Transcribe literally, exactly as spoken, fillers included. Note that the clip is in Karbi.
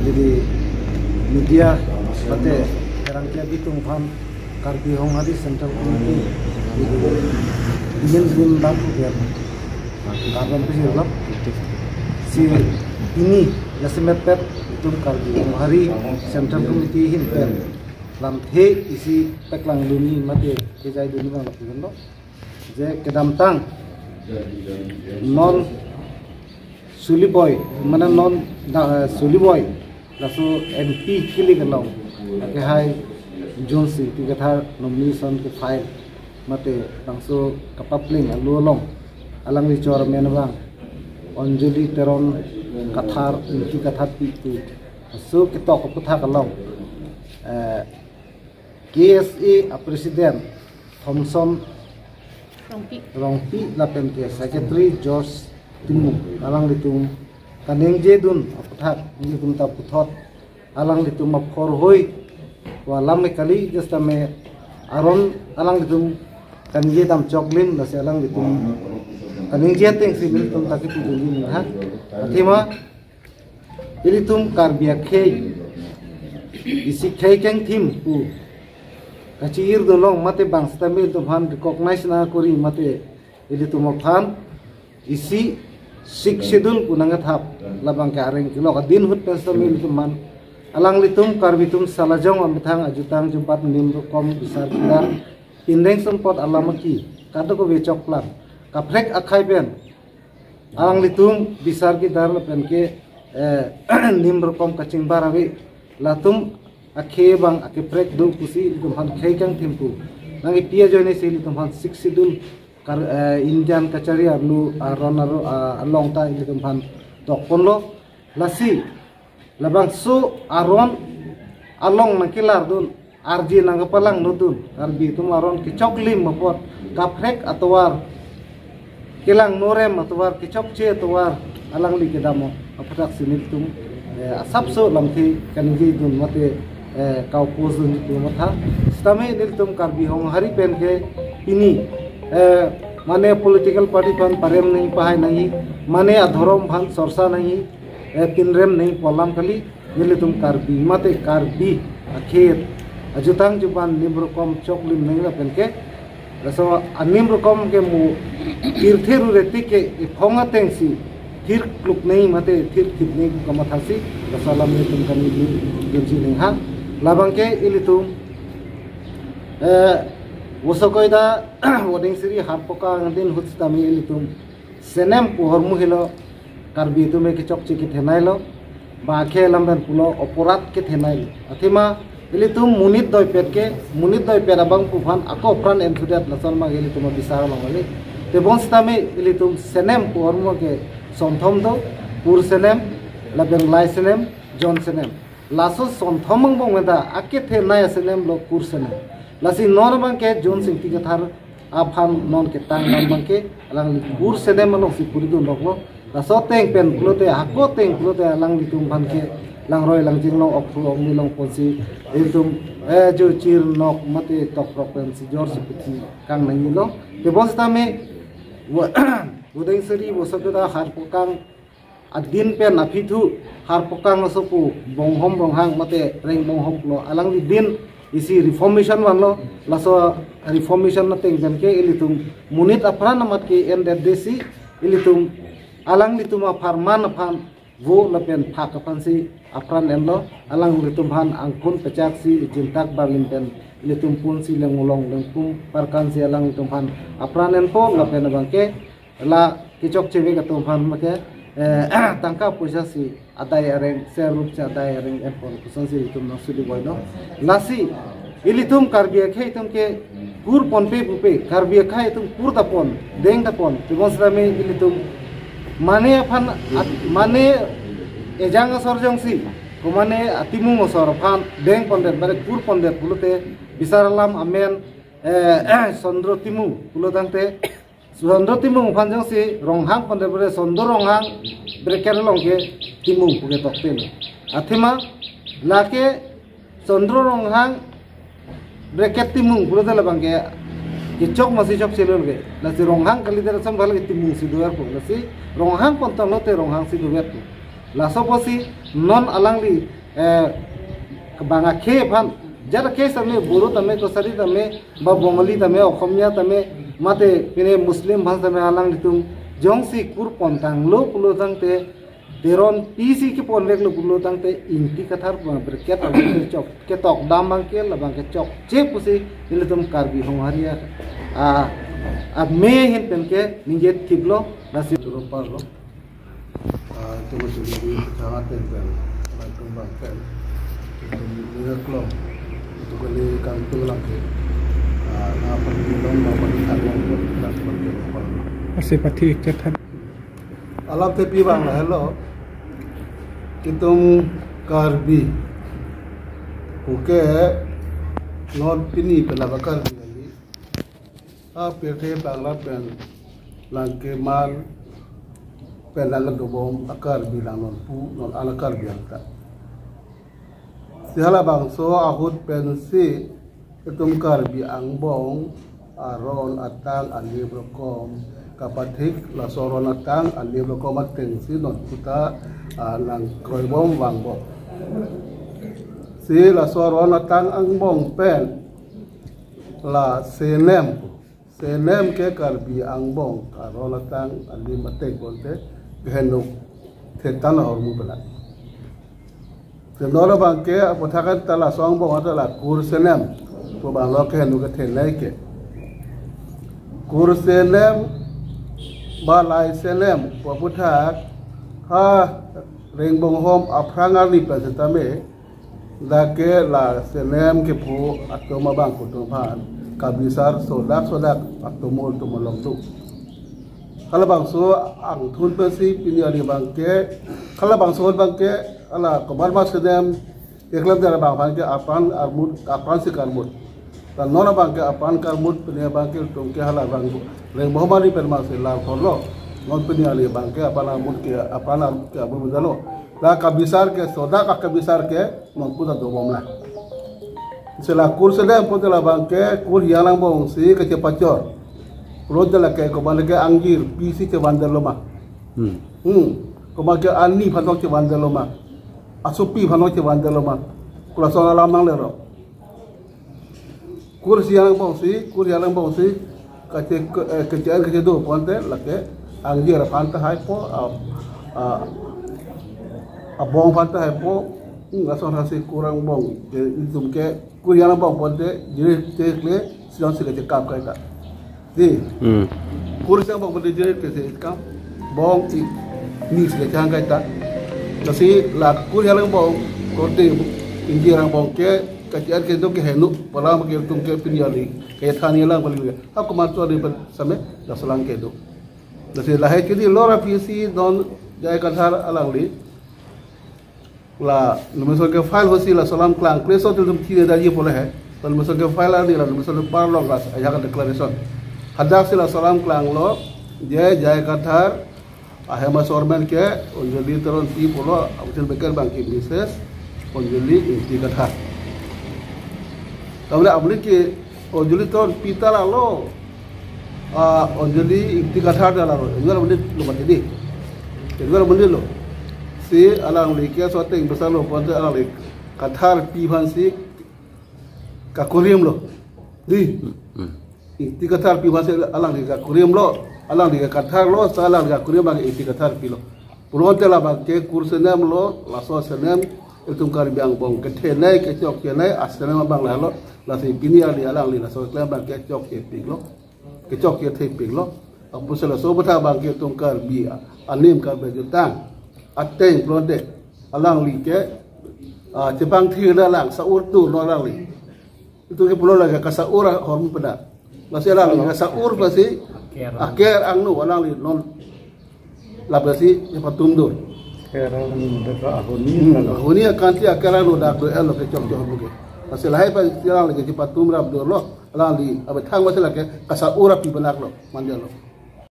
Di media mate kerang ke bitung aphan Karbi Honghari Central Committee ingin bin bak uber karbon pesir lo. Si ini nasi mepet itum Karbi Honghari Central Committee ahin pen lamthe isi peklang duni mate kejai duni bang lapu lo. Je kedamtang non Suliboi, mane non da, Suliboi, laso M P kilik along, akehai Johnsing Ingti Kathar nomination ke file, mate bangso kapapling alo along, alangli chor amen abang Anjali Teron Kathar, Ingti Kathar pi tu, laso ketok aputhak along, eh, K S A a President Thomson Rongpi. Rongpi lapen ke Secretary George Timung, alanglitum kaningje dun aputhak, nelitum ta puthot, alanglitum aphor hoi, wa lam me kali, just ame aron alanglitum kaningje dam choklim, lasi alanglitum kaningje atengsi nelitum ta kipu dun ha. Athema ilitum Karbi akhei, isi khei kengthim pu kachi-ir dun long mate bang sitame ilitum aphan recognize nangkori mate ilitum aphan isi Sixth Schedule pu nangkethap, labang ke areng kelok adin ahut pen sitame ilitum aphan, alanglitum Karbi atum salajong amethang ajutang jubat nim rokom bisar kidar pindeng sumpot alam aki kadokave choklang kaprek akhei pen alanglitum bisar kidar lapen ke, eh, nim rokom kachingbar ave, latum akhei abang akeprek do pusi ilitum aphan khei kengthim pu nangkipi ajoine si ilitum aphan Sixth Schedule kar, eh, Indian kachari arlo aron aro, ah, along ta ilitum aphan tok ponlo. Lasi labangso aron along nangkelar dun, arje nangkepalangno dun, Karbi atum aron kechoklim apot, kaprek atovar, kelangno rem atovar, kechokche atovar alangli kedam aputhak si nelitum, eh, asapso lamthe kaningje dun mate, eh, kaupos dun itum matha. Sitame nelitum Karbi Honghari pen ke pini, eh, mane political party aphan parem nangji, pahai nangji, mane adhorom aphan chorcha nangji, eh, pinrem nangji pu alam kali, nelitum Karbi mate Karbi akhei ajutang jubat nim rokom choklim nangji lapen ke, laso anim rokom ke mo tirthe rure tik ke iphong atengsi thir kluk nangji mate thir thip nangji pu kamathasi, laso alam nelitum kaningje dunji nangha. Labang ke ilitum, eh, Vosokoida Vodengsiri Harpokang adin ahut sitame ilitum senem pu ahormu helo, Karbi atum ke kechokche kethenei lo, ba akhei alam pen pulo oporat kethenei lo. Athema ilitum monit doipet ke, monit doipet abang pu aphan ako apran ensudet lason ma ilitum abisar along kali. Tebon sitame ilitum senem pu ahormu ke sonthom do, kur senem, lapen lai senem, jon senem. Laso sonthom angbong meda akethenei asenem lo kur senem. Lasi non abang ke Johnsing Ingti Kathar aphan non ketang dam abang ke alangli kur senem alongsi puri dun doklo. Laso ateng pen pulote, hako ateng pulote alanglitum aphan ke langroi langjeng along, okthu ongni along ponsi ilitum, eh, jo chir nok mate tokrok pensi jorsi puthi kang nangji lo. Tebon sitame Vo-, Vodengsiri Vosokoida Harpokang adin pen aphi thu Harpokang asopo Bonghom Ronghang mate Reng Bonghom lo, alangli din isi reformation vanlo, laso reformation ateng pen ke ilitum monit apran amat ke-endet desi, ilitum alanglitum apharman aphan vo lapen phak aphansi apran enlo, alanglitum aphan angkun pechaksi jintak barlim pen ilitum punsi lenglong lengpum parkansi alanglitum aphan apran enpo lapen abang ke la kechokche ave atum aphan make, eh, tangka poisa si adai areng, ser rup si adai areng enpo pu asonsi ilitum nangsudu boino. Lasi ilitum Karbi akhei atum ke kur ponpe pupe, Karbi akhei atum kur ta pon, deng ta pon. Tebon sitame ilitum mane aphan at-, mane ejang asor jongsi, ko mane atimung asor aphan deng pondet, bare kur pondet pulote bisar alam amen, eh, Sondro Timung pulo tangte, Sondro Timung aphan jongsi Ronghang pondet, bare Sondro Ronghang bracket along ke Timung pu ke tokte lo. Athema lake Sondro Ronghang bracket Timung pulote labang ke kechok masi chokche lo ke. Lasi Ronghang kalidet ason bhal ke Timung si dover po. Lasi Ronghang pon tanglote Ronghang si dover po. Laso apotsi non alangli Eh, bang akhei aphan, jat akhei tame, Boro tame, Kachari tame, ba Bongali tame, Okhomia tame, mate pine Muslim aphan tame alanglitum jongsi kur pontanglo pulo tangte, Teronpi si keponveklo pulo tangte Ingti Kathar berket abang kechok, ketok dam abang ke, labang kechokche pusi nelitum Karbi Honghari a, a, ame ahin pen ke ningje thiplo, lasi turo parlo. Ah, itu masih jadi pecahan pen pen, langsung bang pen. Itu minyak lo. Itu kali kantung lagi. Ah, na perlu long, na perlu tanggung, na perlu parlo. Masih pati ketat. Alam te pi bang la helo. Itum Karbi. Oke. Non pini pen la Karbi lagi. A pirthe bang la pen lang keman pen lang dobom a Karbi lang non pu non ala Karbi ang ta. Si halabangso ahut pensi itum Karbi angbong aron atang alim rokom kapathik, laso aron atang alim rokom atengsi non puta, ah, nangkroibom vangbom. Si laso aron atang angbong pen la senem, senem ke Karbi angbong aron atang alim ateng ponte kehenuk thetan ahormu pela. Tenor abang ke apothakan ta laso angbong ta la kur senem. Pu bang lo kehenuk kethenei ke. Kur senem, balai senem, pu aputhak, ha, Rengbonghom aphrang arni pen setame, dak ke la senem kepu atum abang kutum aphan kabisar sodak sodak atum ul tum along tu. Halabangso angthun pensi pini arni abang ke, halabangso abang ke, ala komat ma senem, keklem jara abang aphan ke apran armut, apran si karmut. Dan non abang ke apran karmut pini abang ke itum ke hala abang Rengbonghom arni pen ma si lar thorlo. Non pini arni abang ke apran armut ke, apran armut ke armut bejalo. La kabisar ke, sodak akabisar ke, non puta dobom la. Si la kur senem ponte labang ke, kur hiang angbong si kachepachor. Pulote la ke komat ke angjir, pi si chevandetlo ma. Hmm. Hmm. Komat ke ani aphan tong chevandetlo ma. Asopi aphan tong chevandetlo ma. Kula son alam nanglelo. Kur hiang angbong si, kur hiang angbong si, kache, eh, kache, kachedo ponte, lake, angjir aphan ta haipo, a, a, abong aphan ta haipo, hmm, lason hasi kur angbong, ke itum ke, kur hiang angbong ponte, jiri tekle, si jongsi kachekap kaita. Di. Hmm. Kur hiang angbong ponte jiri kachekap, bong i, ni si kachang kaita. Lasi la kur hiang angbong, korte, ingjir angbong ke, kache-en kedo kehenuk, palam ke itum ke pini arni, kaya thani lang paling. Ha komat tu arni pen same, laso alam kedo. Lasi lahai kidi lora pisi don J I Kathar alangli. La nomination ke file hosi laso alam klangkle so tum thine daji pole he. La nomination ke file arni la nomination parlong ras, ajak declaration. Hadak si laso alam klanglo, J I Kathar, ahem asor amen ke, Anjali Teronpi pulo, abutin beker abang ke Missus Anjali Ingti Kathar. Tamle abli ke Anjali Teronpi ta lalo, ah, Anjali Ingti Kathar ta lalo, enggak abli lo mati di. Enggak abli lo. Si alangli ke so ateng besar lo, ponte alangli Katharpi aphan si kakurim lo. Di. Hmm. Ingti Katharpi aphan si alangli kakurim lo, alangli Kathar lo, sa alangli kakurim abang Ingti Katharpi lo. Pulote labang ke kur senem lo, laso senem, itum Karbi angbong kethenei, kechokchenei, asenem abang lalo, lasi pini arni alangli laso klem abang kechokchepiklo, kechokchethepiklo. Apotsi laso aputhak abang ke itum Karbi, anim Karbi jutang, ateng pulote, alangli ke, ah, chepangthir na lang, sa-ur tu no alangli. Itum ke pulo lake kasa-ur ahormu pena. Lasi alangli kasa-ur pasi aker angno alangli non lapasi chepatum do. Aker ang beka ahoni. Hmm, ahoni akanti aker angno dak do-etlo kechokche ahormu ke. Lasi lahai pasi alangli chepatum rap dolo. Alangli abethang pasi lake kasa-ur api benak lo, manja lo.